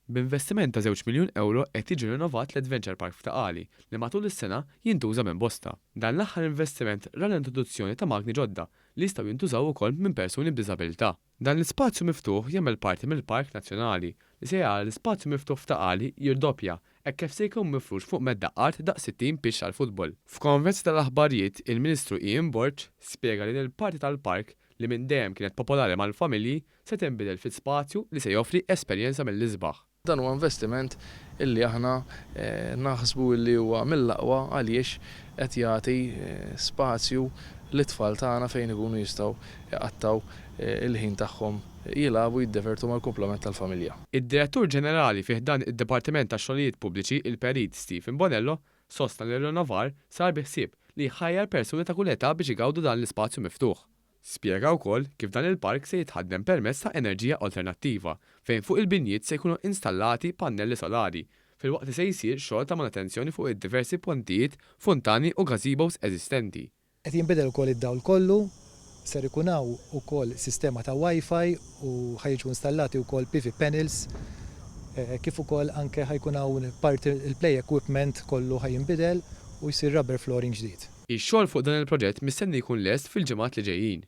B'investiment ta' żewġ miljun ewro qed jiġi rinnovat l-Adventure Park f'Ta' Qali li matul is-sena jintuża minn bosta. Dan l-aħħar investiment ra l-introduzzjoni ta' magni ġodda li jistgħu jintużaw ukoll minn persuni b'diżabilità. Dan l-ispazju miftuħ jagħmel parti mill-Park Nazzjonali li se jara l-ispazju miftuħ f'Ta' Qali jirdoppja hekk kif se jkun mifrux fuq medda art daqs 60 pitch tal-futbol. F'konferenza tal-aħbarijiet, il-Ministru Ian Borg spjega li din il-parti tal-park li minn dejjem kienet popolari mal-familji se tinbidel fi spazju li se joffri esperjenza mill-isbaħ. Dan huwa investiment illi aħna naħsbu illi huwa mill-aqwa għaliex qed jagħti spazju lit-tfal tagħna fejn ikunu jistgħu jqattgħu l-ħin tagħhom jilagħbu, jiddevertu mal-kumplament tal-familja. Id-Direttur Ġenerali fi ħdan id-Dipartiment tax-Xogħlijiet Pubbliċi, il-Perit Stephen Bonello, sostna li r-rinnovar sar bi ħsieb li jħajjar persuni ta' kull età biex igawdu dan l-ispazju miftuħ. Spjega wkoll kif dan il-park se jitħaddem permezz ta' enerġija alternattiva fejn fuq il-binjiet se jkunu installati pannelli solari, filwaqt li se jsir xogħol ta' manutenzjoni fuq id-diversi pontijiet, funtani u gazebos eżistenti. Qed jinbidel ukoll id-dawl kollu, ser ikun hawn ukoll sistema ta' WiFi u ħa jiġu installati wkoll PV panels kif ukoll anke ħa jkun hawn parti il-play equipment kollu ħa jinbidel u jsir rubber flooring ġdid. Ix-xogħol fuq dan il-proġett mistenni jkun lest fil-ġimgħat li ġejjin.